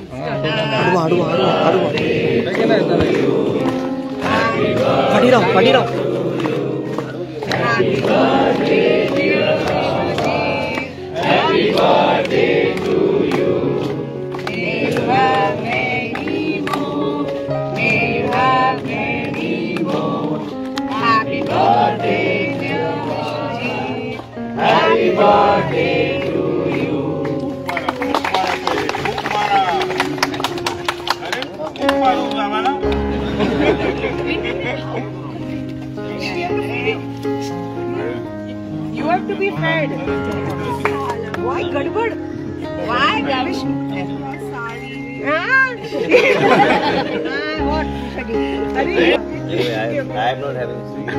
Happy birthday, dear Vishwajit. Happy birthday to you. May you have many more. May you have many more. Happy birthday, dear Vishwajit. Happy birthday to you. You have to be fed. Why gadbad? Why gavish? What? I am not having sweet. I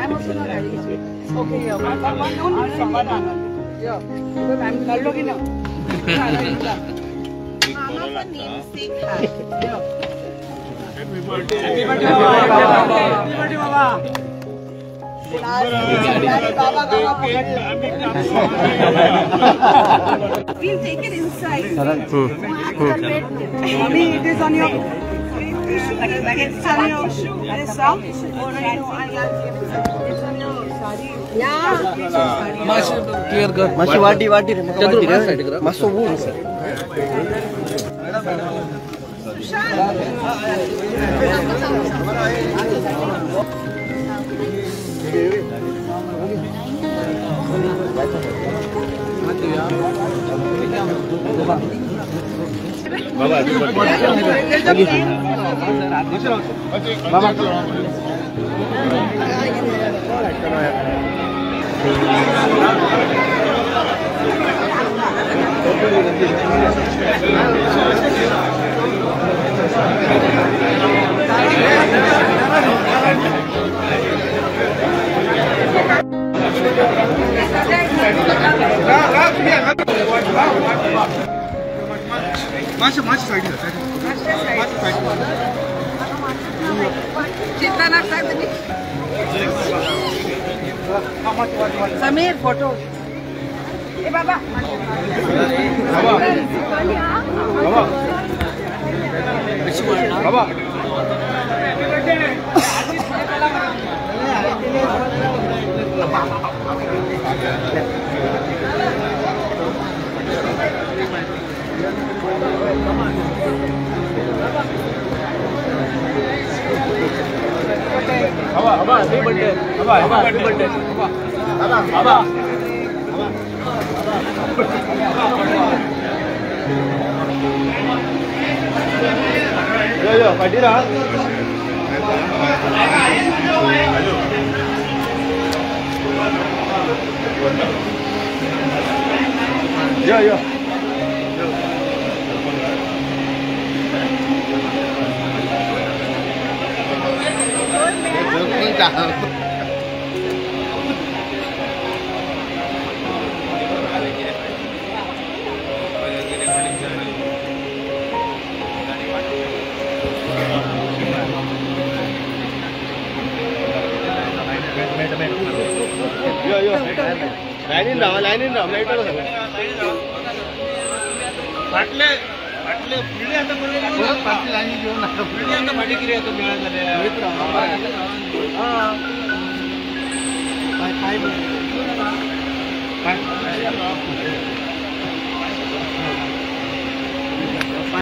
am also not having sweet. Okay, yeah. One only. Yeah. Because I'm not now. Mama for namesake. Yeah. Happy birthday. Happy birthday, Baba. Happy birthday, Baba. We'll take it inside. Mommy, it is on your. It's on your. It's on your sari. Yeah. Clear कर. माशी वाटी वाटी रे. मासो वो. Baba Baba Sameer photo. ए बाबा बाबा बाबा हवा हवा happy birthday हवा हवा हैप्पी बर्थडे हवा हवा यो यो पाटी रहा यो यो यो यो लाइनिन राव फाटले फाटले फुडले आता फाटले लाईन घेऊन फुडले आता फाटी किती आता मेळा झाले हां पाय पाय पाय.